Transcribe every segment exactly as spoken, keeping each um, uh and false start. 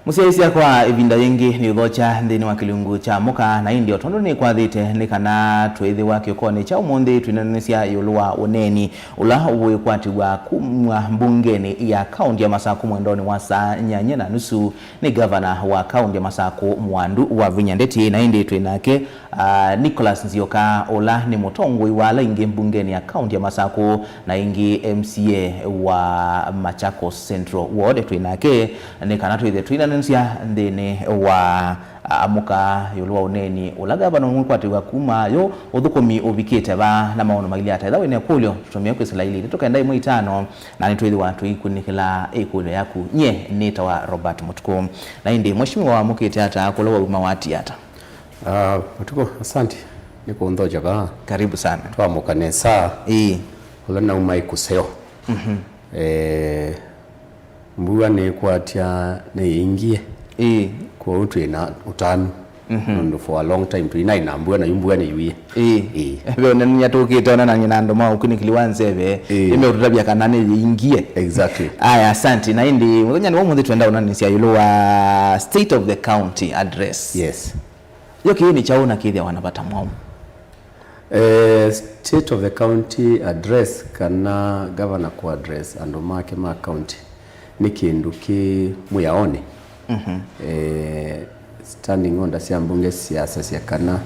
Mũsyaĩĩsya, kwa ĩvinda yĩngĩ nĩũthokya nthĩnĩ wa kĩlungu kya Amũka, na ĩndĩ o tondũ nĩkwathĩte nĩ kana twĩthĩwa kĩokonĩ kya ũmũnthĩ twĩnanĩsya ĩũlũ wa ũneeni ũla wĩkwatĩw'a kumw'a mbungenĩ ya kaũnti ya Masakũ mwendonĩ wa saa nyanya na nusu nĩ ngavana wa kaũnti ya Masakũ Mwandu Wavinya Ndeti, na ĩndĩ twĩ nake, ah, Nicholas Nzioka, ũla nĩ mũtongoi wa ala aingĩ mbungenĩ ya kaũnti ya Masakũ, na ĩngĩ M C A wa Machakos Central Ward twĩ nake, nĩ kana twĩthe twĩnanĩsya nthĩnĩ wa, ah, Amũka ĩũlũ wa ũneeni ũla ngavana ũmwe kwatĩw'a kuma yo, ũthũkũmi ũvikĩte va na maũndũ mailye ata. Ethĩwa wĩ na ĩkũlyo, tũtũmĩe kwĩsĩla ilĩ ithatũ kenda ĩmwe itano, na nĩtwĩthĩwa tũikunĩkĩla ĩkũlyo yaku. Nyie nĩtawa Robert Mũtukũ. Na ĩndĩ, mheshimiwa, wamũkĩte ata, kũla wauma watia ata? Ah, Mũtukũ, asante nĩ kũnthokya vaa. Karibu sana. Twamũka nesa. Ĩĩ. Kũla nauma ĩ kũseo. Mhm. Eh, mbua nĩkwatya nĩyĩingie. Ĩĩ. Kwoou twĩ na ũtanu. Mhm. Nũndũ for a long time tũinaĩ na mbua, na yu mbua nĩyuie. Ĩĩ. Ĩĩ. Ve ũnenany'a tũkĩte onanany'a na andũ ma ũkunĩkĩli wa nzeve. Ĩĩ. Nĩmeũtũtavya kana nĩyĩingie. Exactly. Aya, asante. Na ĩndĩ mũthenya nĩ wa ũmũnthĩ twenda ũnanĩsya ĩũlũ wa State of the County Address. Yes. Yo kĩĩ nĩ kyaũ na kĩthĩawa na vata mwaũ? Eh, State of the County Address, kana governor kũ address andũ make ma county, nĩ kĩndũ kĩ mwĩaonĩ. Mhm. Eh, standing order sya mbunge syasasya kana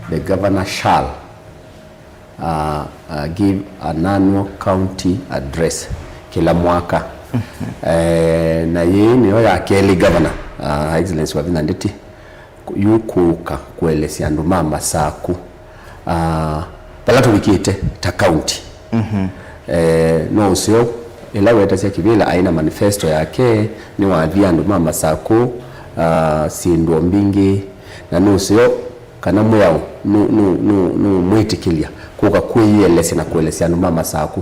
the governor shall, uh, uh, give an annual county address kĩla mwaka. Mhm. Eh, na yĩĩ nĩyo ya kelĩ governor, uh, Her Excellency Wavinya Ndeti yu kũka kũelesya andũ ma Masakũ, ah, vala tũvikĩte ta county. Mhm. Eh, no ũseo, ĩla wetasya kĩvĩla aĩ na manifesto yake, nĩwathie andũ ma Masakũ, ah, syĩndũ mbingĩ, na nĩ ũseo kana mwĩao nũ-, nũ-, nũ-, nũmwĩtĩkĩlya kũka kwĩyĩelesya na kũelesya andũ ma Masakũ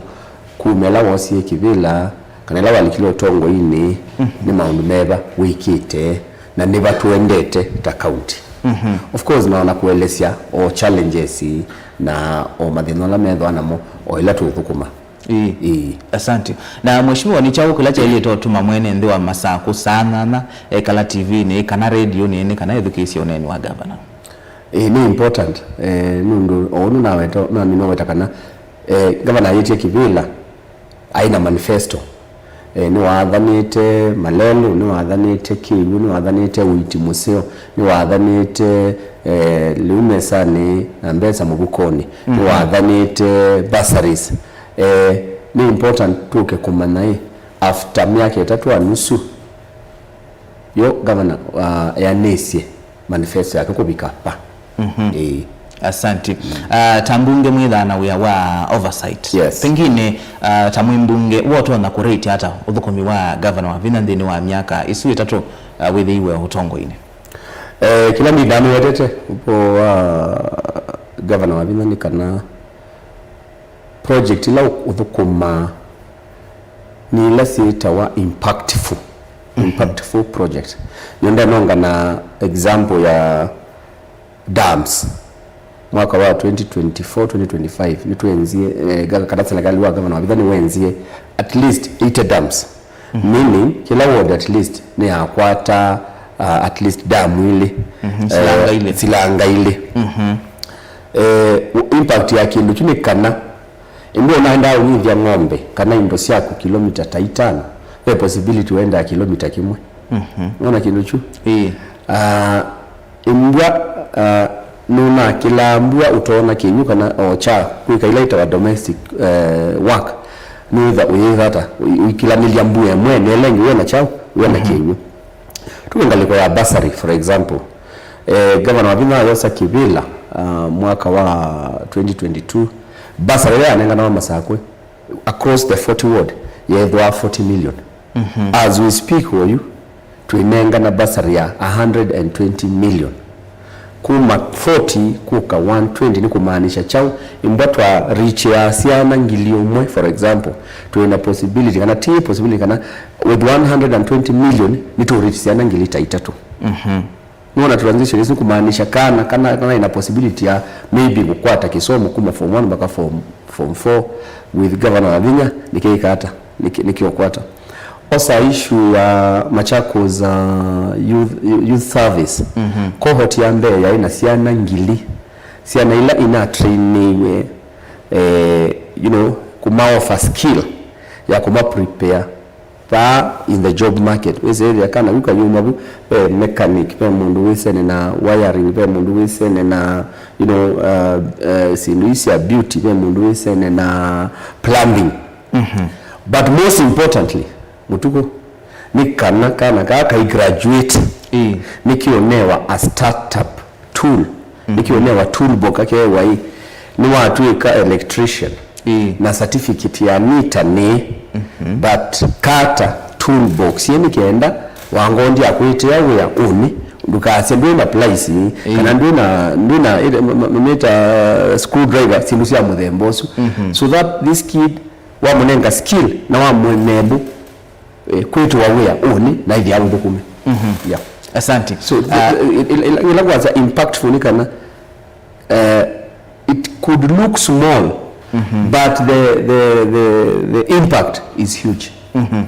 kuma ĩla wosie kĩvĩla, kana ĩla walikile ũtongoinĩ, mhm, nĩ maũndũ meva wĩkĩte, na nĩva tũendete ta county. Mhm. Of course, na ona kũelesya o challenges na o mathĩna ala methĩwa namo o ĩla tũũthũkũma. Ĩĩ. Ĩĩ. Asante. Na mheshimiwa, nĩ kyaũ kĩla kyaĩlĩte ũtuma mwene nthĩ wa Masakũ saa nyanya ekala T V-inĩ kana redionĩ kana ethukĩĩsye ũneeni wa gavana? Ĩĩ, nĩ important. Eh, nũndũ o ũndũ naweta, namina weta kana, eh, gavana ayĩtye kĩvĩla aĩ na manifesto. Eh, nĩwathanĩte malelũ, nĩwathanĩte kĩw'ũ, nĩwathanĩte ũiiti mũseo, nĩwathanĩte, eh, lĩu mesanĩ na mbesa mũvukonĩ, mhm, nĩwathanĩte bursaries. Eh, nĩ important tũke kũmanya ĩ, after myaka ĩtatũ na nusu, yo gavana, uh, eanĩsye manifesto yake kũvika pa. Mhm. Ĩĩ. Asante. Mm. Ah, ta mbunge mwĩthaa na wĩa wa oversight. Yes. Pengine, ah, ta mwĩ mbunge, wotonya kũrate ata ũthũkũmi wa gavana Wavinya nthĩnĩ wa myaka ĩsu ĩtatũ, ah, wĩthĩiwe ũtongoinĩ? Eh, kĩla mbinda nĩwetete ũvoo wa gavana Wavinya nĩ kana project ila ũ-, ũthũkũmaa nĩ ila syĩtawa impactful. Mhm. Impactful project. Nĩenda nongana example ya dams. Mwaka wa twenty twenty-four, twenty twenty-five, nĩtwenzie, eh, ga-, kana serikali wa gavana Wavinya nĩwenzie at least eighty dams. Mhm. Meaning, kĩla ward at least nĩyakwata, uh, at least dam ilĩ. Mhm, eh, silanga ilĩ. Silanga ilĩ. Mhm. Eh, u-, impact ya kĩndũ kyu nĩ kana, ĩndĩ ũnaendaa ũnyithya ng'ombe kana indo syaku kilomita ta itano, ve possibility ũendaa kilomita kĩmwe. Mhm. Nona kĩndũ kyu? Ĩĩ. Ah, ĩmbwa, ah, nũnakĩlaa mbua ũtoona kĩw'ũ kana o kya kwĩka ila itawa domestic, eh, work, nĩwĩtha ũyĩka ata, ũi-, ũikilanĩlya mbua ĩmwe, na ĩla ĩngĩ wĩona kyaũ, wĩona, mhm, kĩw'ũ. Tuke ngalĩko ya bursary, for example. Eh, Gavana Wavinya ayosa kĩvĩla, ah, mwaka wa twenty twenty-two. Bursary ĩla yanenganawa Masakũ, across the forty ward, yeethwa forty million. Mhm. As we speak oyu, twĩnengana bursary ya a hundred and twenty million. Kuma forty kũka one twenty nĩ kũmaanisha kyaũ? Ĩmbwa twa reach ya syana ngili ũmwe, for example, twĩ na possibility, kana ti possibility, kana with one hundred and twenty million, nĩ tũ reach syana ngili ta itatũ. Mhm. Nĩwona transition ĩsu kũmaanisha kana, kana, kana ĩna possibility ya maybe kũkwata kĩsomo kuma form one mpaka form, form four with Governor Wavinya, nĩkĩika ata? Nĩkĩ-, nĩkĩũkwata. Osa issue ya Machakos, uh, youth, youth service. Mhm. Cohort ya mbee yaĩ na syana ngili, syana ila inatrainiwe, eh, you know, kũmaofa skill ya kũmaprepare vaa in the job market. Wĩsĩ ĩthĩa kana vu kayuma vu, ve mechanic, ve mũndũ wĩsene na wiring, ve mũndũ wĩsene na, you know, uh, uh, sindu ii sya beauty, ve mũndũ wĩsene na plumbing. Mhm. But most importantly, mũtuku, nĩ kana kana kaa kai graduate, ĩĩ, nĩkĩũnewa a startup tool, nĩkĩũnewa toolbox, akewa ĩ, nĩwatw'ĩka electrician, ĩĩ, na certificate ya NITA nĩ, but kata toolbox ĩ nĩ kenda wangondya kwĩtĩa wĩa ũnĩ, ndũkasye ndwĩ na pliers, ĩĩ, kana ndwĩ na, ndwĩ na, ĩ, ma-, ma-, mamĩta screwdriver, syĩndũ sya mũthemba ũsu. So that this kid wamũnenga skill na wamũnebu, eh, kwĩtĩwa wĩa ũnĩ na ĩthĩa ũthũkũme. Mhm. Yeah. Asante. So, the, ah, the, ila, ila, ila kwanza impactful nĩ kana, eh, it could look small, mhm, but the, the, the, the impact is huge. Mhm.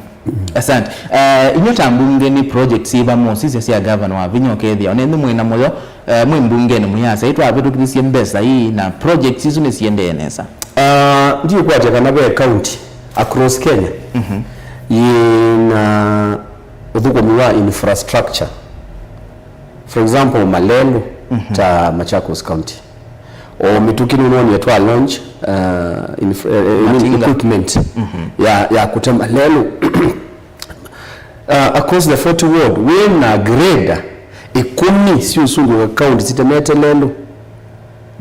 Asante. Eh, inyuĩ ta mbunge nĩ projects iva mũsisya sya gavana wa vinya ũkethĩa? Ona ĩndĩ mwĩ na mũyo, eh, mwĩ mbungeni mũyasya, "Ĩ twavĩtũkithisye mbesa ii na projects isu nĩsiendee nesa." Ah, ndikwatya kana ve county across Kenya, mhm, yĩna ũthũkũmi wa infrastructure. For example, malelũ, mhm, ta Machakos County. O mĩtũkĩ nĩnoonie twa launch, uh, inf-, eh, eh, I mean, matinga, equipment, mhm, ya, ya kũte malelũ. Uh, across the forty ward, wĩna grader ĩkũmi siũsũngũka county sitemete lelũ.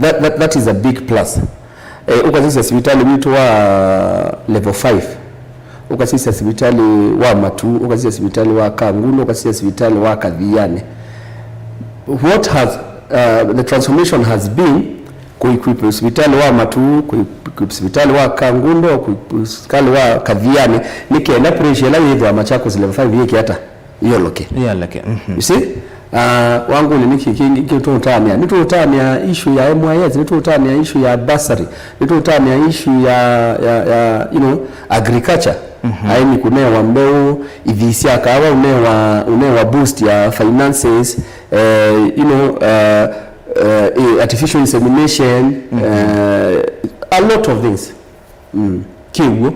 That, that, that is a big plus. Eh, ũkasisya sivitalĩ witũ wa level five, ũkasisya sivitalĩ wa Matuu, ũkasisya sivitalĩ wa Kangundo, ũkasisya sivitalĩ wa Kathiani. What has, uh, the transformation has been kũ-equip sivitalĩ wa Matuu, kũ-equip sivitalĩ wa Kangundo, kũ-equip sivitalĩ wa Kathiani, nĩ kenda pressure ĩla yĩthĩwa Machakos level five yĩke ata? Yĩoleke. Yĩoleke, mhm. You see? Ah, wangũlĩ nĩ kĩ kĩngĩ kĩtũũtanĩa? Nĩtũũtanĩa issue ya M Y S, nĩtũũtanĩa issue ya bursary, nĩtũũtanĩa issue ya, ya, ya, you know, agriculture. Mhm. Aĩmi kũnewa mbeũ, ithii sya kaawa ũnewa, ũnewa boost ya finances, eh, you know, eh, eh, eh, artificial insemination, mhm, eh, a lot of things. Mm. Kĩw'ũ.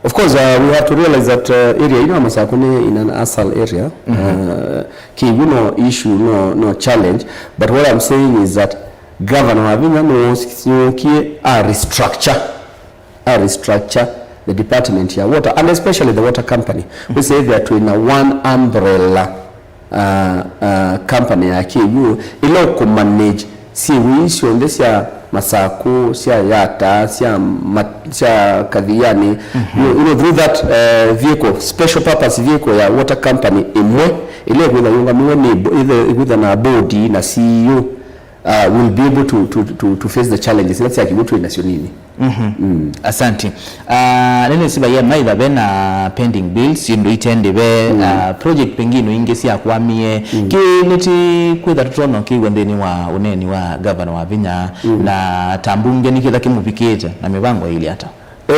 Of course, uh, we have to realize that, uh, area ĩno ya Masaku nĩ in an asal area. Mhm. Uh, kĩw'ũ no issue, no, no challenge. But what I'm saying is that Governor Wavinya nĩwookie a restructure, a restructure the department ya water and especially the water company. Wĩsĩ ĩthĩa twĩna one umbrella uh, uh, company ya kĩw'ũ ĩla ũkũmanage syĩw'ũ ii syonthe sya Masaku, sya Yatta, sya, ma-, sya Kathiani, mhm, you know, you know, through that, uh, vehicle, special purpose vehicle ya water company ĩmwe ĩla ĩkwĩtha yũngamĩwe nĩ bo-, ĩthĩ-, ĩkwĩtha na board na C E O, uh, will be able to, to, to, to face the challenges ila sya kĩw'ũ twĩ nasyo nini. Mhm. Mm. Asante. Ah, nĩnĩsĩ vai emaitha ve na pending bills, syĩndũ ite ndĩve, mm, ah, project pengine ingĩ syakwamie. Mm. Kĩ nĩtĩ kwĩtha tũtonya kĩw'a nthĩnĩ wa ũneeni wa gavana Wavinya, mm, na ta mbunge nĩkĩtha kĩmũvikĩte na mĩvango ĩilye ata? Eh,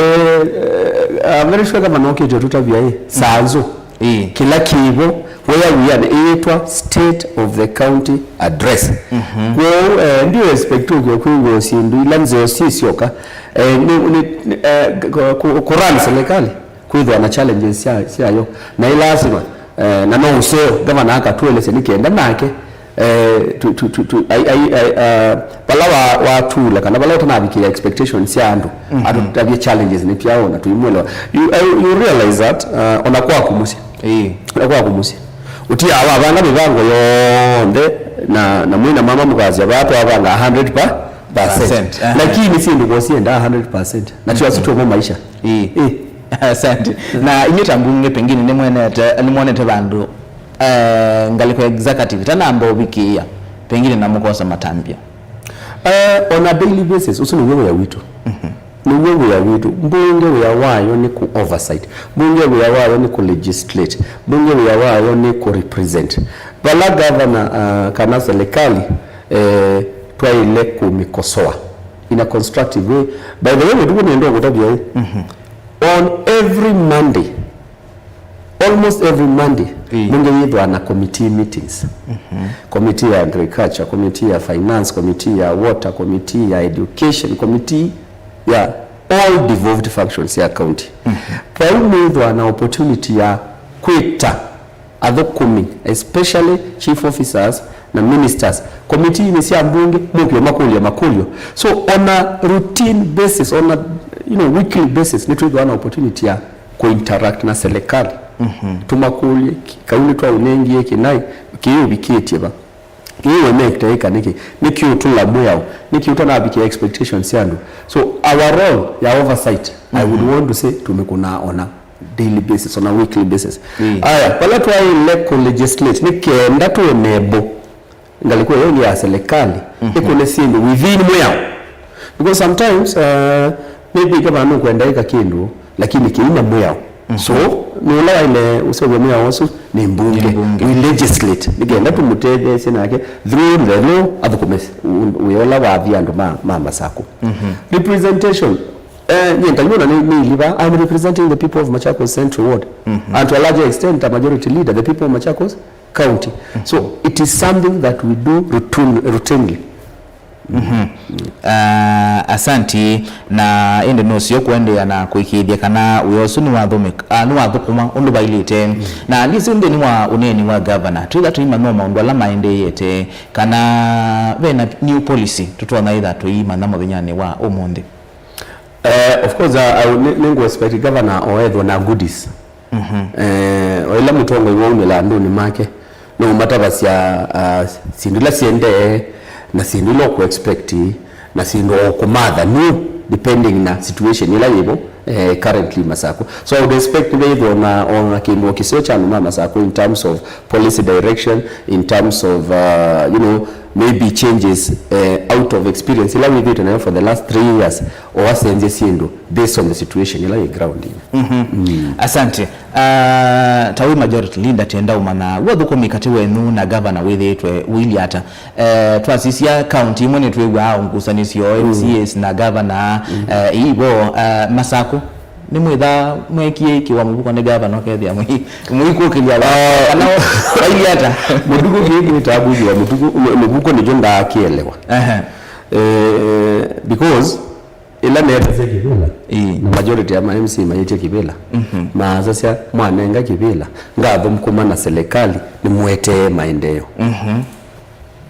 eh, I'm very sure gavana okĩte ũtũtavya ĩ, saa nzũ. Ĩĩ. Kĩla kĩvo, wĩa wĩanĩ ĩĩtwa State of the County Address. Mhm. Kwoou, eh, ndi expect ũkĩa kwĩw'a syĩndũ ila nzeo syĩsyoka, eh, nĩ, nĩ, nĩ, eh, kũ-, kũ-, kũrun serikali kwĩthĩwa na challenges sya, syayo. Na ĩ lasima, eh, na no ũseo, gavana akatũelesya nĩ kenda nake, eh, tu, tu, tu, tu, ai, ai, ai, uh, vala wa, watula kana vala ũtanavikĩĩa expectations sya andũ, mhm, atũtavye challenges nĩ pyaũ na tũimwelewa. You, uh, you realize that, uh, ona kwaku mũsyĩ. Ĩĩ. Ona kwaku mũsyĩ. Ũtiaa wavanga mĩvango yonthe na, na mwĩ na mama mũkasya vaa twavanga a hundred pa-, percent. Percent, aha. Lakini syĩndũ ko siendaa a hundred percent. Na tyo asu, mhm, tuomo maisha. Ĩĩ. Ĩĩ. Asante. Na inyuĩ ta mbunge pengine nĩmwenete, nĩmwonete vandũ, eh, ngalĩko ya executive ĩtanamba ũvikĩĩa, pengine na mũkosa matambya? Eh, on a daily basis, ũsu nĩw'o wĩa witũ. Mhm. Nĩw'o wĩa witũ. Mbunge wĩa wayo nĩ kũ oversight. Mbunge wĩa wayo nĩ kũ legislate. Mbunge wĩa wayo nĩ kũ represent. Vala governor, ah, kana serikali, eh, twaĩle kũmĩkosoa in a constructive way. By the way, mũtuku nĩenda kũtavya ĩ. Mhm. On every Monday, Almost every Monday, mm, mbunge yĩthwa na committee meetings. Mm-hmm. Committee ya agriculture, committee ya finance, committee ya water, committee ya education, committee ya all devolved functions ya county. Mm-hmm. Vau nĩthwa na opportunity ya kwĩta athũkũmi, especially chief officers na ministers, committee-inĩ sya mbunge, mũkĩo makũlya makũlyo. So on a routine basis, on a, you know, weekly basis, nĩtwĩthwa na opportunity ya kuinteract na serikali. Mhm. Tũmakũlye, ki-, kau nĩtwaũnengie kĩnaĩ, kĩĩ ũvikĩtye va? Kĩĩ ũenekte ĩka nĩkĩ? Nĩkĩ ũtũla mwĩao? Nĩkĩ ũtanavikia expectations sya andũ? So our role ya oversight, I would, mhm, want to say, tũmĩkũnaa on a daily basis, on a weekly basis. Mm. Aya, vala twaĩle kũ legislate, nĩ kenda tũenable ngalĩko ĩyo ĩngĩ ya serikali, mhm, ĩkũne syĩndũ within mwĩao. Because sometimes, uh, maybe gavana nũkwenda ĩka kĩndũ, lakini kĩina mwĩao. Mhm. So, nĩ ũla waĩle ũseũvya mwĩao ũsu nĩ mbunge. Nĩ mbunge. We legislate. Nĩ kenda tũmũtetheesye nake through the law athũkũme s-, u-, wĩa ũla wathi andũ ma, ma Masakũ. Mhm. Representation. Eh, nyie ngayona nĩ, nĩ iliva. I'm representing the people of Machakos Central Ward. Mhm. And to a larger extent, a majority leader, the people of Machakos County. So it is something that we do routine-, routinely. Mhm. Ah, asanti. Na ĩndĩ nũsio kũendeea na kũĩkĩĩthya kana wĩa ũsu nĩwathũmĩk-, ah, nĩwathũkũma ũndũ vailĩte. Mm. Na ndĩsĩ nthĩnĩ wa ũneeni wa gavana, twĩtha tũimanya maũndũ ala maendeeyete, kana ve na new policy tũtonya ĩtha tũimanya mũthenyanĩ wa ũmũnthĩ? Eh, of course, uh, I would, nĩ, nĩngũ expect governor o ethwa na goodies. Mhm. Eh, o ĩla mũtongoi waumĩla andũnĩ make, no ũmatavasya, uh, syĩndũ ila siendee, na syĩndũ ila ũkũ expect, na syĩndũ o kũmatha new, depending na situation ila yĩvo, eh, currently Masakũ. So I would expect nĩveithwa na, ona kĩndũ o kĩseo kya andũ ma Masakũ in terms of policy direction, in terms of, uh, you know, maybe changes, eh, out of experience ila wĩthĩtwe nayo for the last three years, o asenzye syĩndũ based on the situation ila yĩ ground-inĩ. Mhm. Mm. Asante. Ah, ta wĩ majority leader, tenda ũmanya, wĩ ũthũkũmi katĩ wenyu na gavana wĩthĩĩtwe ũilyĩ ata? Eh, twasisya county imwe nĩtwĩw'aa ngusanĩsyo, mm, M C As na gavana, mm, eh, ivo, eh, Masakũ. Nĩmwĩtha mwekie kĩwa mũvuko nĩ gavana ũkethĩa mũi-, mũikũkĩlya wa-, ah, kana wa-, wailyĩ ata? Mũtuku kĩĩ kwĩtaa kũkiwa mũtuku, mũ-, mũvuko nĩkyo ndaakĩelewa. Aha. Eh, because ĩla netasya kĩvĩla, ĩĩ, na majority ya ma M C mayĩtye kĩvĩla, mhm, maasasya, "Mwanenga kĩvĩla, ngathũkũma na serikali, nĩmũetee maendeeo." Mhm.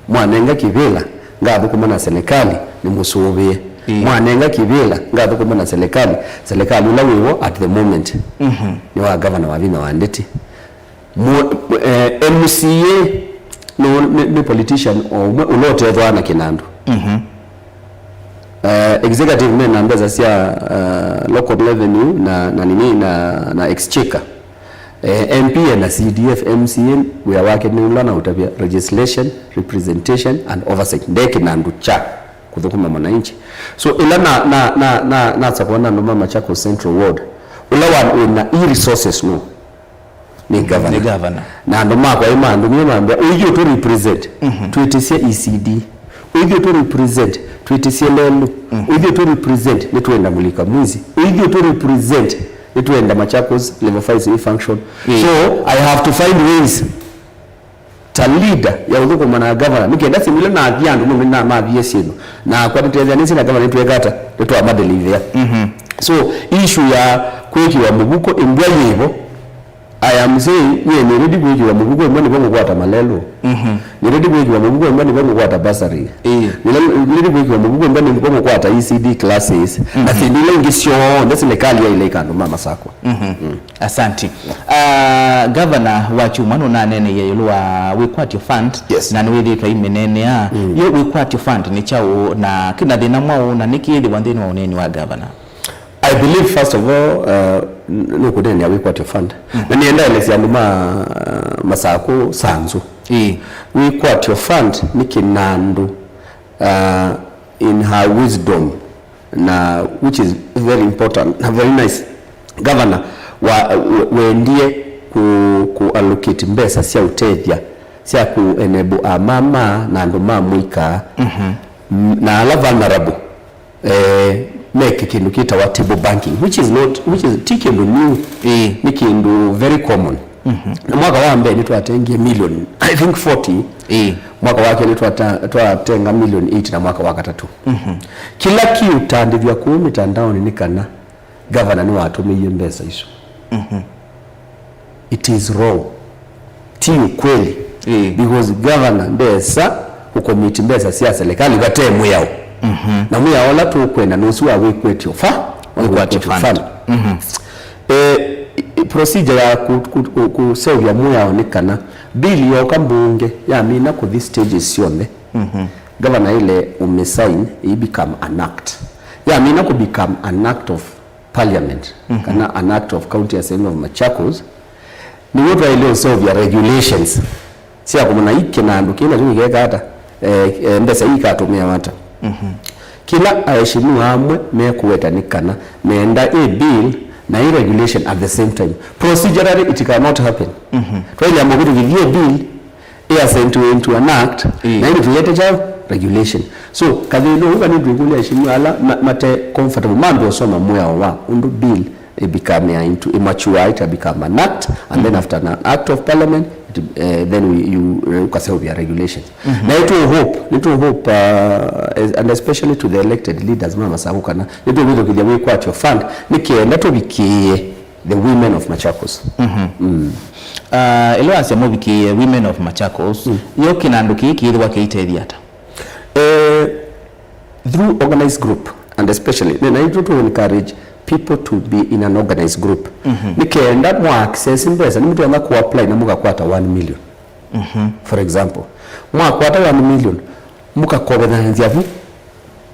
Mwanenga kĩvĩla, ngathũkũma na serikali, nĩmũsũvĩe. Ĩĩ. Mwanenga kĩvĩla, ngathũkũma na serikali, serikali ũla wĩvo at the moment, mhm, nĩ wa gavana Wavinya wa Ndeti. Mu-, eh, M C A no, nĩ, nĩ politician o ũmwe ũla ũtethwaa na kĩnandũ. Mhm. Eh, executive me na mbesa sya, eh, local revenue na, na nini na, na exchequer. Eh, M P e na C D F, M C A wĩa wake nĩ ũla na ũtavya legislation, representation and oversight. Nde kĩnandũ kya kũthũkũma mwananchi. So, ĩla na, na, na, na, nasakũa na andũ ma Machakos Central Ward, ũla wa, wĩ na e-resources no nĩ governor. Nĩ governor. Na andũ makwa ĩ mandũmie mambĩa, "Ũithyĩ ũtũ represent, mhm, twĩtĩsye E C D. Ũithyĩ ũtũ represent, twĩtĩsye lelũ. Mhm. Ũithyĩ ũtũ represent, nĩtwenda mũlika mwizi. Ũithyĩ ũtũ represent, nĩtwenda Machakos level five function." Mm. So, I have to find ways ta leader ya ũthũkũma na governor, nĩkenda syĩndũ ila nathi andũ nũndũ namavie syĩndũ. Nakwa nĩtethĩanĩsye na governor nĩtweka ata, nĩtwamadeliveya. Mhm. So, issue ya kwĩkĩwa mũvuko ĩmbwa yĩvo, I am saying, nyie nĩ ready kwĩkĩwa mũvuko ĩmbwa nĩvo ngũkwata malelũ. Mhm. Nĩ ready kwĩkĩwa mũvuko ĩmbwa nĩvo ngũkwata bursary. Ĩĩ. Nĩ ready kwĩkĩwa mũvuko ĩmbwa nĩvo ngũkwata E C D classes. Mhm. Na syĩndũ ila ingĩ syonthe serikali yaĩle ĩka andũ ma Masakũ. Mhm. Mm. Asanti. Ah, Gavana wa kyumwa nũnaneeneie ĩũlũ wa wĩkwatyo fund, yes, na nĩwĩthĩĩtwe aimĩneenea. Mm. Yo wĩkwatyo fund nĩ kyaũ, na kĩna thĩna mwaũ, na nĩkĩ yĩthĩwa nthĩnĩ wa ũneeni wa gavana? I believe, first of all, uh, n-, nũkũneenea wĩkwatyo fund. Mm. Na nĩenda elesya andũ ma, uh, Masakũ sanzu. Ĩĩ. Wĩkwatyo fund nĩ kĩnandũ, uh, in her wisdom, na which is very important na very nice. Governor wa, we-, wendie ku, ku allocate mbesa sya ũtethya sya ku enable amama na andũ ma mũika, mhm, m-, na ala vulnerable, eh, meke kĩndũ kĩtawa table banking, which is not, which is, ti kĩndũ new. Ĩĩ. Nĩ kĩndũ very common. Mhm. Na mwaka wa mbee nĩtwatengie million, I think, forty. Ĩĩ. Mwaka wa kelĩ twata-, twatenga million eight na mwaka wa katatũ. Mhm. Kĩla kĩũtandĩthw'a kũu mĩtandaonĩ nĩ kana governor nĩwatũmĩie mbesa isu. Mhm. It is wrong. Ti ukweli. Ĩĩ. Because governor ndesa kũkomiti mbesa sya serikali vate mwĩao. Mhm. Na mwĩao ũla tũkwenda nũsu wa wĩkwetyo fa-, wa wĩkwetyo fund. Mhm. Eh, i-, i-, procedure ya ku-, ku-, ku-, kũseũvya mwĩao nĩ kana bill yoka mbunge yamina kũthi stages syonthe. Mhm. Governor ile ũmĩsign, i become an act. Yamina kũ become an act of parliament, mhm, kana an act of County Assembly of Machakos, nĩw'o twaĩle ũseũvya regulations sya kũmanya ĩ kĩnandũ kĩĩ nakyo kĩkeka ata, eh, eh, mbesa ii ikatũmĩawa ata. Mhm. Kĩla aheshimiwa amwe mekũweta nĩ kana meenda ĩ bill na ĩ regulation at the same time. Procedurally, it cannot happen. Mhm. Twaĩle amba kũvĩtũkĩthya ĩ bill, ĩasentiwe into an act, ĩĩ, na ĩndĩ tũyete kyaũ? Regulation. So, kathĩna ũu kana twĩkũlya aheshimiwa ala ma-, mate comfortable, mambe ũsoma mwĩao wa ũndũ bill ĩbecome into, ĩmature, it become an act, and then, mhm, after an act of parliament, it, eh, then we, you, eh, ũkaseũvya regulations. Mhm. Na nĩtũ hope, nĩtũ hope, uh, as, and especially to the elected leaders ma Masaku kana nĩtũvĩtũkĩthya wĩkwatyo fund, nĩ kenda tũvikĩĩe the women of Machakos. Mhm. Mm. Ah, ĩla wasya mũvikĩĩe women of Machakos, mm, yo kĩnandũ kĩĩ kĩĩthĩwa kĩitethya ata? Eh, through organized group, and especially, na, na itũ tũ encourage people to be in an organized group. Mhm. Nĩ kenda mwa access mbesa, nĩ mũtonya kũ apply na mũkakwata one million. Mhm. For example, mwakwata one million, mũkakovethanĩthya vu,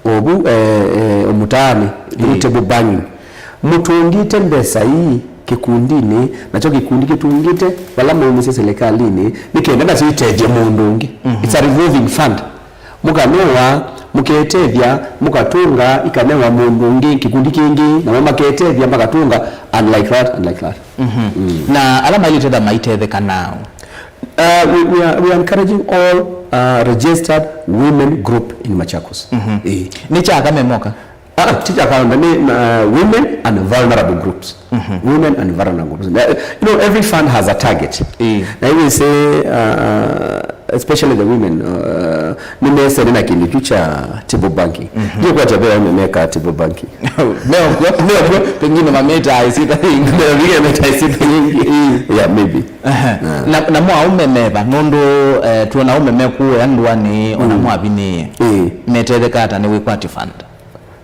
ovu, eh, eh, mũtaanĩ, through, ĩĩ, table banking. Mũtũngĩte mbesa ii kĩkundinĩ, nakyo kĩkundi kĩtũngĩte vala maumĩsye silikalĩnĩ, nĩ kenda nasyo itethye mũndũ ũngĩ. Mhm. It's a revolving fund. Mũkanoa, mũketethya, mũkatũnga, ikanewa mũndũ ũngĩ, kĩkundi kĩngĩ, namo maketethya, makatũnga, and like that, and like that. Mhm. Mm. Na ala mailĩte tha maitetheka nao? Uh, we, we are, we are encouraging all, uh, registered women group in Machakos. Mhm. Eh. Nĩ kya aka me moka? Ah, ti kya aka me, uh, women and vulnerable groups. Mhm. Women and vulnerable groups. Na, you know, every fund has a target. Eh. Na I will say, uh, especially the women, uh, nĩmesene na kĩndũ kyu kya table banking. Mhm. Ndio kwa tabia wame meka table banking. Meokw'o, meokw'o, pengine mameta isita yingi. Pengine mameta isita yingi. Eh. Yeah, maybe. Aha. Ah. Na, na mwa aume meva, nũndũ, eh, tuona aume mekuoya ndũanĩ, ona, mm, mwavinĩe. Eh. Metetheka ata nĩ wĩkwatyo fund?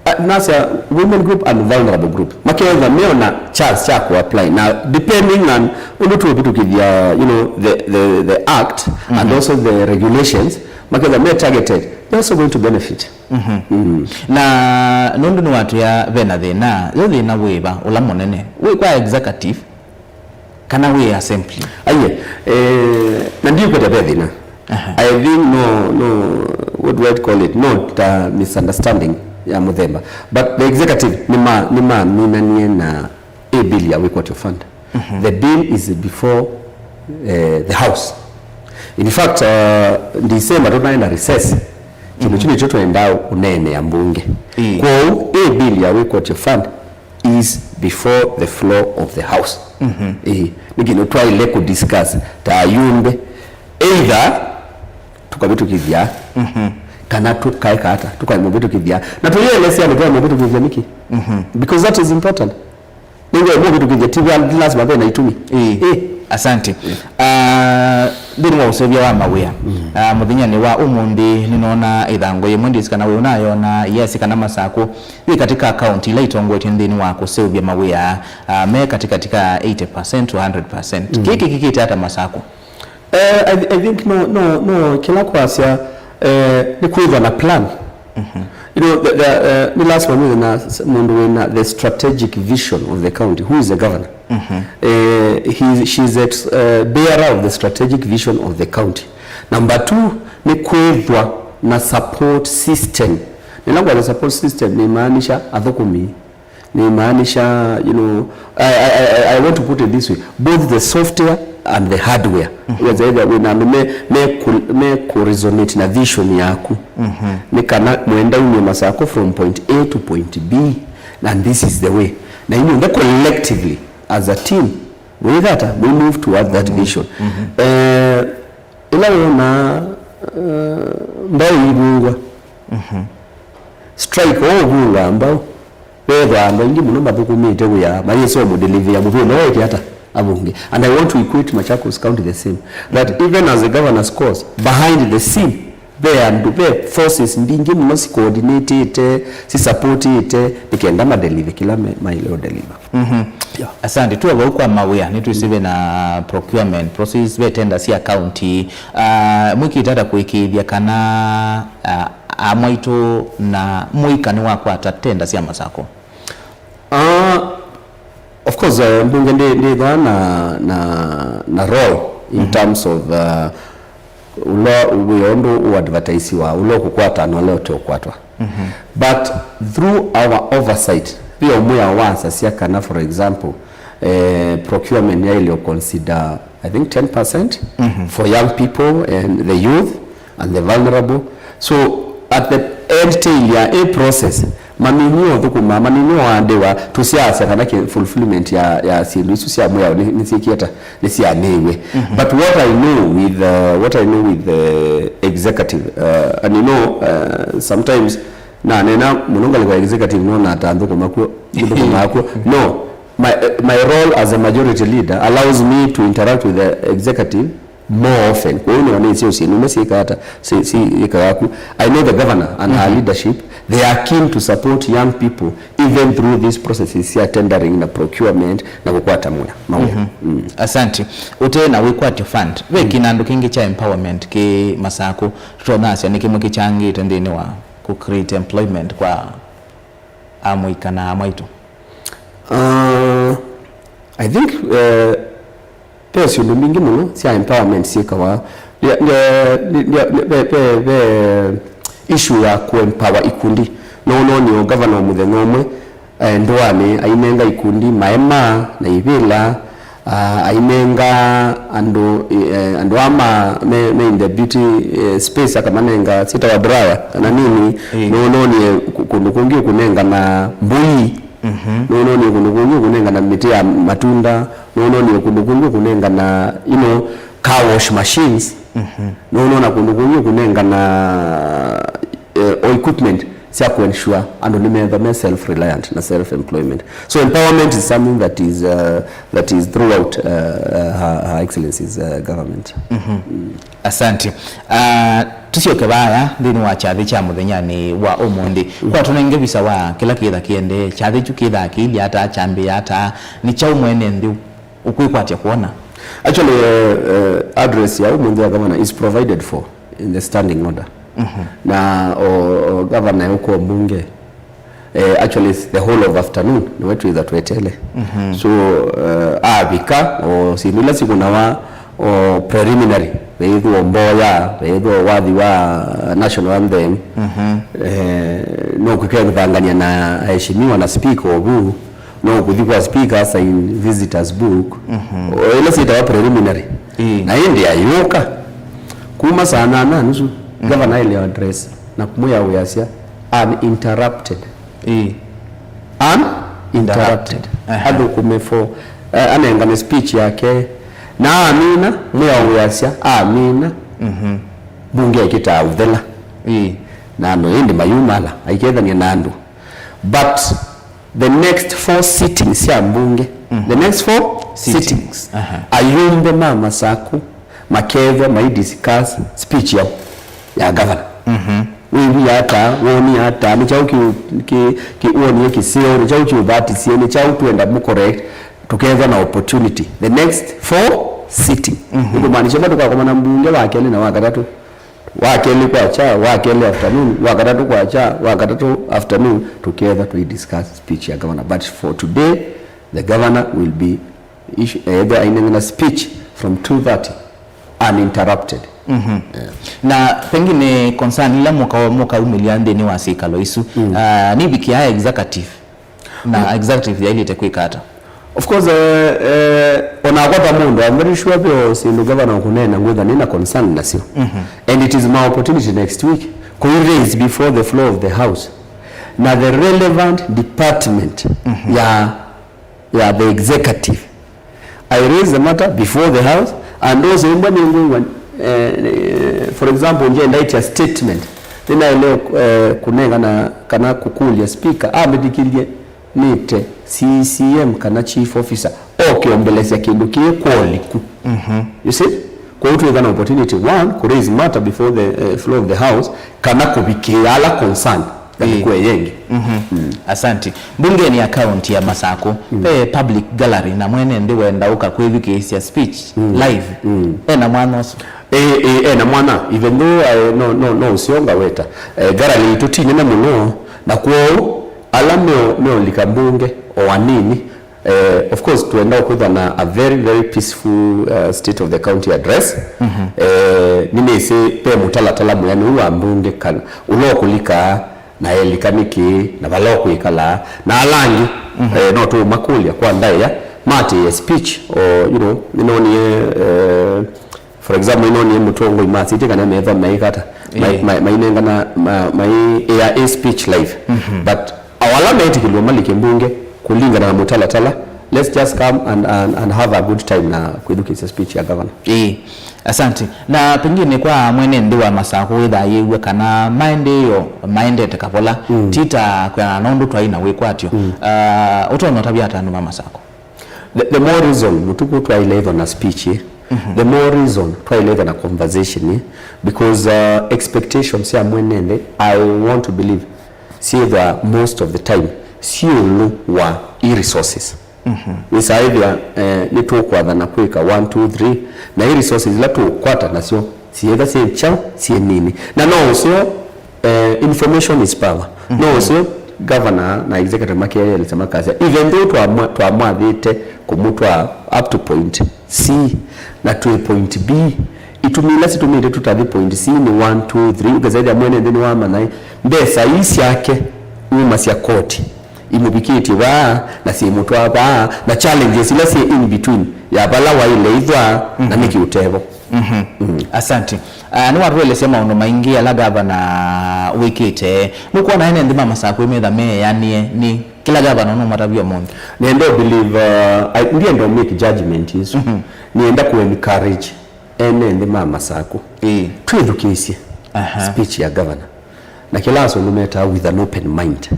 Ah, nasya women group and vulnerable group. Makethwa meona chance kya ku apply. Na depending on ũndũ tũvĩtũkĩthya, you know, the, the, the act and, mhm, also the regulations, makethwa me targeted, they're also going to benefit. Mhm. Mm. Na nũndũ nĩwatwĩa vena thĩna, yo thĩna wĩva ũla mũnene? Wĩ kwa executive kana wĩ assembly? Aiye, eh, na ndikweta ve thĩna. Aha. I think no, no, what do I call it? No, ta misunderstanding ya mũthemba. But the executive nĩma-, nĩmaminanie na a bill ya wĩkwatyo fund. Mhm. The bill is before, eh, the house. In fact, uh, December tũnaenda recess. Kĩndũ, mhm, kyu nĩkyo twendaa ũneenea mbunge. Ĩĩ. Kwoou, a bill ya wĩkwatyo fund is before the floor of the house. Mhm. Ĩĩ, nĩ kĩndũ twaĩle kũ discuss ta ayumbe, either tũkavĩtũkĩthya, mhm, kana tũkaeka ata, tũkaemũvĩtũkĩthya. Na tũyĩelesya nĩ twaemũvĩtũkĩthya nĩkĩ? Mhm. Because that is important. Nĩngwe mũvĩtũkĩthya, ti wa-, ti lazima ve na itumi. Ĩĩ. Ĩĩ. Asante. Ah, nthĩnĩ wa ũseũvya wa mawĩa, mm, ah, mũthenyanĩ wa ũmũnthĩ nĩnoona ĩthangũ yĩmwe, ndĩsĩ kana wĩ ũnayona, yĩasya kana Masakũ yĩ katĩ ka kaunti ila itongoetye nthĩnĩ wa kũseũvya mawĩa, ah, me katĩkatĩ ka eighty percent to one hundred percent. Mm. Kĩĩ kĩkĩkĩte ata Masakũ? Eh, I, I think no, no, no, kĩla kwasya, eh, nĩ kwĩthwa na plan. Mhm. You know, the, the, eh, nĩ lazima mwĩthwe na s-, mũndũ wĩna the strategic vision of the county. Who is the governor? Mhm. Eh, he, she is a, eh, bearer of the strategic vision of the county. Number two, nĩ kwĩthwa na support system. Nĩla ngwasya support system nĩmaanisha athũkũmi. Nĩmaanisha, you know, I, I, I, I want to put it this way, both the software and the hardware. Whether either wĩna andũ me, me ku, me ku resonate na vision yaku. Nĩ kana mwenda umie Masako from point A to point B, and this is the way. Na inyuĩ collectively as a team, we that, we move towards that vision. Eh, ĩla wona, eh, mbau ivungwa, strike ũvunga mbau, vethwa andũ aingĩ mũno mathũkũmĩte wĩa mayĩsa ũmũdelivĩa mũvĩla ũũ eke ata avunge. And I want to equate Machakos County the same, that even as the governor scores, behind the scene, ve andũ, ve forces mbingĩ mũno si coordinatĩte, si supportĩte, nĩ kenda madelive kĩla me, maĩle ũdeliva. Yeah. Asante. Tuo vau kwa mawĩa, nĩtwĩsĩ ve na procurement process, ve tenda sya county. Ah, mwĩkĩte ata kũĩkĩĩthya kana, ah, amwaitũ na mũika nĩwakwata tenda sya Masako? Ah, of course, eh, mbunge ndĩ, ndĩthwa na, na, na role in terms of, uh, ũla wĩa ũndũ ũadvertisiwa, ũla ũkũkwatwa na ũla ũteũkwatwa. But through our oversight, ve ũmwe ya wasasya kana, for example, eh, procurement yaĩle ũconsider, I think, ten percent for young people and the youth and the vulnerable. So at the end tail ya a process, mamini ũthũkũma, mamini ũandĩwa, tũsyaasya kana ki fulfillment ya, ya syĩndũ isu sya mwĩao nĩ, nĩsyĩkĩta, nĩsyanĩiwe. But what I know with, uh, what I know with the executive, uh, and you know, uh, sometimes na nena mũno ngalĩko ya executive, no na ta nthũkũma kw'o, nthũkũma kw'o. No, my, my role as a majority leader allows me to interact with the executive more often. Kwa hiyo nĩona isio syĩndũ imwe syĩkaa ata, si, si, ikaga ku. I know the governor and her leadership, they are keen to support young people even through these processes cia tendering na procurement na kũkwata mwĩa, mawĩa. Asante. Ũte na wĩkwatyo fund, ve kĩna andũ kĩngĩ kya empowerment kĩ Masako, tũtonasya nĩ kĩmwe kĩkyangĩte nthĩnĩ wa kũ create employment kwa amũika na amwaitũ? Uh, I think, uh, ve syĩndũ mbingĩ mũno sya empowerment syĩkawa. Ve, ve, ve, ve, ve issue ya kũ empower ikundi. No, no, nĩ o governor mũthenya ũmwe, eh, ndũanĩ ainenga ikundi maema na ivĩla, ah, ainenga andũ, eh, andũ ama me, me in the beauty, eh, space, akamanenga syĩtawa dryer kana nini. Ĩĩ. Nũnonie kũ-, kũndũ kũngĩ ũkũnengana mbũi. Nũnonie kũndũ kũngĩ ũkũnengana mĩtĩ ya matunda. Nũnonie kũndũ kũngĩ ũkũnengana, you know, car wash machines. Nũnona kũndũ kũngĩ ũkũnengana, eh, o equipment sya kũ ensure andũ nĩmethwa me self reliant na self employment. So empowerment is something that is, uh, that is throughout, uh, uh, her, Her Excellency's, uh, government. Asante. Ah, tũsyoke vaya nthĩnĩ wa kyathĩ kya mũthenyanĩ wa ũmũnthĩ. Kwa tũnenge visa wa kĩla kĩtha kĩendee, kyathĩ kyu kĩthaa kĩilye ata, kyambĩĩa ata, nĩ kyaũ mwene nthĩ ũkwĩkwatya kwona? Actually, uh, uh, address ya ũmũnthĩ ya governor is provided for in the standing order. Na o, o governor ũkwa mbunge, eh, actually it's the whole of afternoon nĩwe twĩtha twetele. So, uh, avika o syĩndũ ila sikũnawa o preliminary, veithwa mboya, veithwa wathi wa national anthem, eh, no kũkethangania na aheshimiwa na speaker ovu, no kũthi kwa speaker sign visitors book. O ila syĩtawa preliminary. Ĩĩ. Na ĩndĩ ayũka kuma saa nana na nusu, governor aĩle address na kũmwĩa wĩasya uninterrupted. Ĩĩ. Uninterrupted. Aha. Athũkũme for, eh, anengane speech yake. Na amina, mwĩa wĩasya amina. Mbunge ĩkĩtaa ũthela. Ĩĩ. Na andũ ĩndĩ mayumala, aikethania na andũ. But the next four sittings sya mbunge, the next four sittings, ayumbe ma Masaku makethwa mai discuss speech yao ya governor. Wĩvi ata, woni ata, nĩ kyaũ kĩ, kĩ, kĩ, wonie kĩseo, nĩ kyaũ kĩũthatisye, nĩ kyaũ twenda mũ correct, tũkethwa na opportunity the next four sitting. Nĩ kũmaanisha ĩla tũkakomana mbunge wa kelĩ na wa katatũ, wa kelĩ kwakya, wa kelĩ afternoon, wa katatũ kwakya, wa katatũ afternoon, tũkethwa tũi discuss speech ya governor. But for today, the governor will be issue, eh, either ainengana speech from two thirty uninterrupted. Yeah. Na pengine concern ila mũka-, mũkaumĩlya nthĩnĩ wa syĩkalo isu, ah, nĩvikĩaa executive? Na executive yaĩlĩte kwĩka ata? Of course, eh, eh, onakwa ta mũndũ, I'm very sure vyo syĩndũ governor ũkũneena ngwĩthwa nĩ na concern nasyo. And it is my opportunity next week kũi raise before the floor of the house na the relevant department ya, ya the executive. I raise the matter before the house and also imbwa nĩngwĩw'a, eh, for example, nje ndaĩtya statement nĩnaĩle, eh, kũnengana kana kũkũlya speaker ambĩtĩkĩlye nĩte C C M kana chief officer oke ombelesya kĩndũ kĩĩ kwa ũliku. You see? Kwoou twĩka na opportunity, one, kũ raise matter before the, eh, floor of the house, kana kũvikĩĩa ala concern na Ĩĩ. Mĩkũe yengĩ. Asante. Mbungeni ya kaunti ya Masakũ, ve public gallery na mwene nthĩ wenda ũka kwĩthukĩĩsya speech live. Ena mwana ũsu? Ĩĩ, ĩĩ, ena mwana, even though, eh, no, no, no ũseo ngaweta. Eh, gallery itũ ti nene mũno, na kwoou ala meo-, meũlika mbunge o anini, eh, of course, twenda kwĩthwa na a very, very peaceful, uh, state of the county address. Eh, nĩnĩsĩ ve mũtalatala mwĩanĩu wa mbunge kana ũla ũkũlika na elika nĩkĩ na vala ũkwĩkala na ala angĩ, eh, no tũũmakũlya kwa ndaĩa matĩĩe speech, or, you know, nĩnonie, eh, for example, nĩnonie mũtongoi masĩtye kana methwa meĩkata, mai-, Ĩĩ. mai-, mainengana, ma-, mai ĩa ĩ speech live. But o ala metĩkĩlw'a malike mbunge kũlingana na mũtalatala, let's just come and, and, and have a good time na kwĩthukĩĩsya speech ya governor. Ĩĩ, asante. Na pengine kwa mwene nthĩ wa Masakũ wĩthaa yĩw'e kana maendeeo maendete kavola, ti ta kwĩanana na ũndũ twaĩ na wĩkwatyo. Ah, ũtonya ũtavya ata andũ ma Masakũ? The, the more reason, Mũtuku, twaĩle ĩthwa na speech ĩ, the more reason twaĩle ĩthwa na conversation ĩ, because, uh, expectations sya mwene nthĩ, I want to believe, syĩthwa most of the time syĩ ĩũlũ wa i resources. Wĩsaĩthĩa, eh, nĩtũkwathana kwĩka one, two, three, na i resources ila tũkwata nasyo syĩtha syĩ kyaũ, syĩ nini. Na no ũseo, eh, information is power. No ũseo governor na executive makeelesya makasya, even though twamwa-, twamwathĩte kũmũtwaa up to point C na twĩ point B, itumi ila sitũmĩte tũtathi point C nĩ one, two, three, ũkĩsaĩthĩa mwene nthĩ nĩwamanya ĩ, mbesa ii syake yumasya koti imũvikĩtye vaa na syĩmũtwaa vaa, na challenges ila syĩ in between ya vala waĩle ithwa na nĩkĩ ũtevo. Asante. Ah, nĩwatũelesya maũndũ maingĩ ala gavana wĩkĩte. Nũkwona ene nthĩ ma Masakũ metha meanĩe nĩ kĩla gavana ũnũmatavya ũmũnthĩ? Nĩenda believe, uh, I, ndienda make judgment isu. Nĩenda ku encourage ene nthĩ ma Masakũ. Ĩĩ. Twĩthukĩĩsye Aha. speech ya governor. Na kĩla asũngũ metaa with an open mind.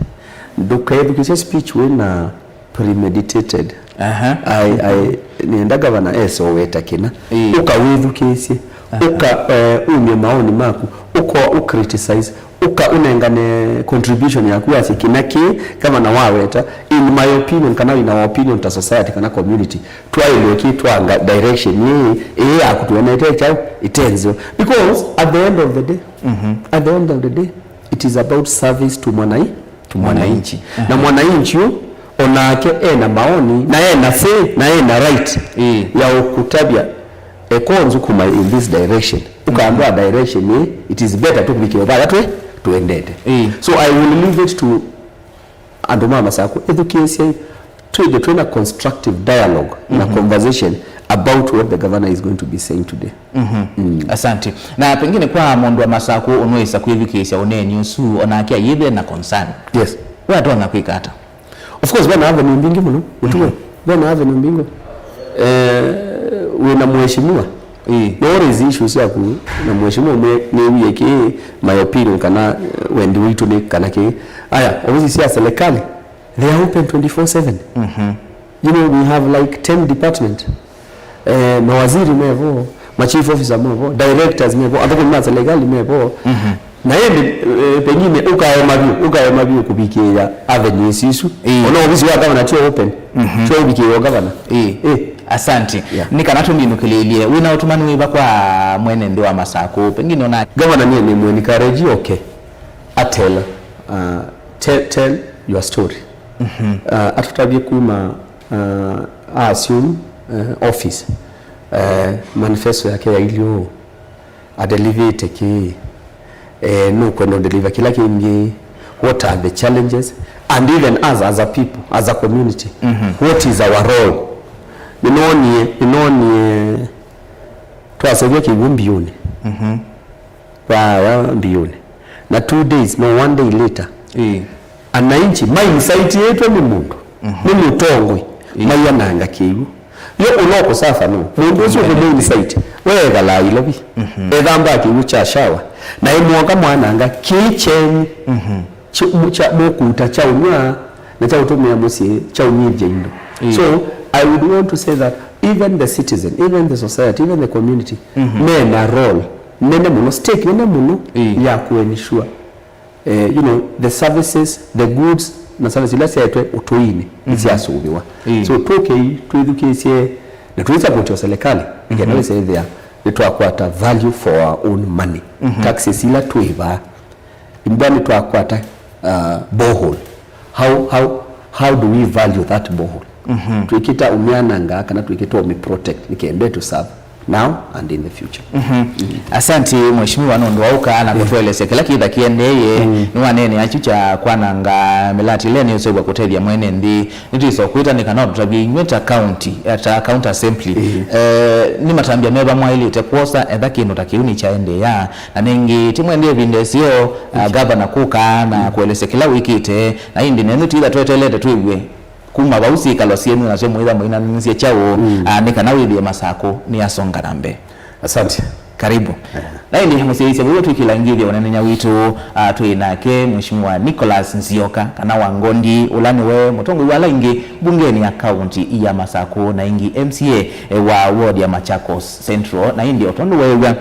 Ndũkethukĩĩsye speech wĩ na premeditated. Aha. I, I, nĩenda governor ese ũweta kĩna. Ĩĩ. Ũka wĩthukĩĩsye. Aha. Ũka, eh, umye maoni maku. Ũka ũcriticize. Ũka ũnengane contribution yaku wasye kĩna kĩ governor waweta. In my opinion, kana in our opinion ta society kana community, twaĩlwe kĩtwanga direction ĩĩ, ĩĩ yaku tuonete kyaũ ĩte nzeo. Because at the end of the day, at the end of the day, it is about service to mwanai-, to mwananchi. Mwananchi. Na mwananchi ũ, onake ena maoni, na ena say, na ena right Ĩĩ. ya ũkũtavya, ekonzu kuma in this direction. Ũkaambwa direction ĩĩ, it is better tũkũvikĩe vaya twĩ, twendete. Ĩĩ. So I will leave it to andũ ma Masakũ, ĩthukĩĩsyai, twĩthwe twĩna constructive dialogue na conversation about what the governor is going to be saying today. Asante. Na pengine kwa mũndũ wa Masakũ ũnũĩsa kwĩthukĩĩsya ũneeni ũsu, onake ayĩthĩe na concern. Yes. We atonya kwĩka ata? Of course, vena avenue mbingĩ mũno, Mũtuku. Vena avenue mbingĩ. Eh, wĩna mheshimiwa. Ĩĩ. No raise issues yaku na mheshimiwa mwe nĩwie kĩ, my opinion kana, eh, wendi witũ nĩ kana kĩ. Aya, ofisi sya serikali, they are open twenty-four seven. You know, we have like ten department. Eh, mawaziri mevo, ma chief officer mevo, directors mevo, athũkũmi ma serikali mevo. Na ĩndĩ, eh, pengine ũkaema vyũ, ũkaema vyũ kũvikĩĩa avenues isu. Ĩĩ. Ona ofisi wa governor tyo open. Tyo ũvikĩĩa governor. Ĩĩ. Ĩĩ. Asante. Yeah. Nĩ kana tũminũkĩlĩĩlye, wĩna ũtũmani wĩva kwa mwene nthĩ wa Masakũ? Pengine ona governor niĩ nĩ mũencourage, okay. Atela, uh, tell, tell your story. Uh, atũtavye kuma, uh, a assume, uh, office. Uh, manifesto yake yailyĩ ũũ. Adelivĩte kĩ? Eh, nũkwenda ũdeliver kĩla kĩngĩ? What are the challenges? And even us as a people, as a community, what is our role? Nĩnoonie, nĩnoonie twaseũvya kĩw'ũ mbiũnĩ. Vaa mbiũnĩ. Na two days, no, one day later, Ĩĩ. Ananchi maincitĩtwe nĩ mũndũ, nĩ mũtongoi, maiananga kĩw'ũ. Yo ũla ũkũsafa nũ? Mũndũ ũsu ũkũmũincite, weekalaa ilovi. Ethambaa kĩw'ũ kya shawa. Na ĩmwoka mwananga kĩĩ kyenyu. Kya, kya, mũkuta kya ũnyw'a na kya ũtũmĩa mũsyĩ kya ũnyivya indo. Ĩĩ. So, I would want to say that even the citizen, even the society, even the community, mena role nene mũno, stake nene mũno Ĩĩ. ya kũensure, eh, you know, the services, the goods na services ila syaetwe ũtũinĩ nĩsyasũvĩwa. Ĩĩ. So, tũkei twĩthukĩĩsye na tũisapoti o serikali nĩkenda wĩsethĩa nĩtwakwata value for our own money. Taxes ila twĩvaa, mbwa nĩtwakwata, uh, borehole. How, how, how do we value that borehole? Twĩkĩta ũmyananga kana twĩkĩta ũmĩ protect nĩkenda to serve now and in the future. Asante mheshimiwa nũndũ wa ũka na kũtũelesya kĩla kĩtha kĩendeeye. Nĩwaneenea kyu kya kwananga mĩlati ĩla nĩũseũvw'a kũtethya mwene nthĩ. Nĩtwĩsa kwĩtanĩka no tũtavye inyw'ĩ ta county, eh, ta county assembly. Eh, nĩ matambya meva mwaĩlĩte kwosa etha kĩndũ ta kĩu nĩkyaendeea? Na nĩngĩ, ti mwendie ĩvinda ĩseo, uh, gavana kũka na kũelesya kĩla wĩkĩte, na ĩndĩ nenyu twĩtha twetelete twĩw'e kuma vau syĩkalo syenyu nasyo mwĩtha mũinanĩsye kyaũ, uh, nĩ kana wĩthĩe Masakũ nĩyasonga na mbee. Asante. Karibu. Na ĩndĩ mũsyaĩĩsya vau twĩkĩla ngĩthya ũnenenya witũ, uh, twĩ nake Mheshimiwa Nicholas Nzioka, kana wa Ngondi, ũla nĩwe mũtongoi wa ala aingĩ mbungenĩ ya kaunti ya Masakũ, na ĩngĩ M C A, eh, wa ward ya Machakos Central, na ĩndĩ o tondũ weew'a,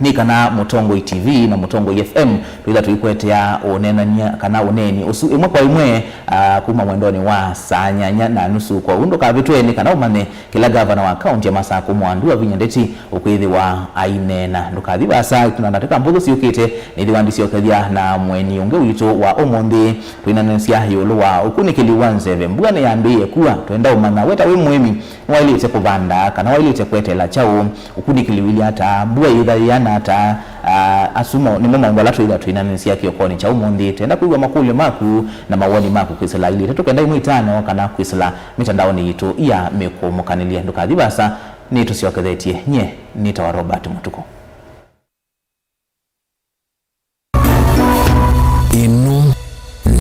nĩ kana Mũtongoi T V na Mũtongoi F M twĩtha tũikwetea ũneenany'a kana ũneeni ũsu ĩmwe kwa ĩmwe, ah, kuma mwendonĩ wa saa nyanya na nusu. Kwoou ndũkavĩtwe nĩ kana ũmanye kĩla gavana wa kaunti ya Masakũ Mwandu Wavinya Ndeti ũkwĩthĩwa aineena. Ndũkathi vaasa, twĩna ndatĩka mbũthũ syũkĩte, nĩthĩwa ndisyokethya na mũeni ũngĩ witũ wa ũmũnthĩ. Twĩnanĩsya ĩũlũ wa ũkunĩkĩli wa nzeve. Mbua nĩyambĩĩe kua, twenda ũmanya we ta wĩ mũĩmi, nĩwaĩlĩte kũvanda kana waĩlĩte kweteela kyaũ? Ũkunĩkĩli ũilyĩ ata? Mbua yĩtha yĩana ata? Ah, asu ma-, nĩmo maũndũ ala twĩtha twĩnanĩsya kĩokonĩ kya ũmũnthĩ. Twenda kwĩw'a makũlyo maku na mawoni maku kwĩsĩla ilĩ itatũ kenda ĩmwe itano kana kwĩsĩla mĩtandaonĩ yitũ ya mĩkũmũkanĩlye. Ndũkathi vaasa, nĩtũsyokethetye. Nyie nĩtawa Robert Mũtuku.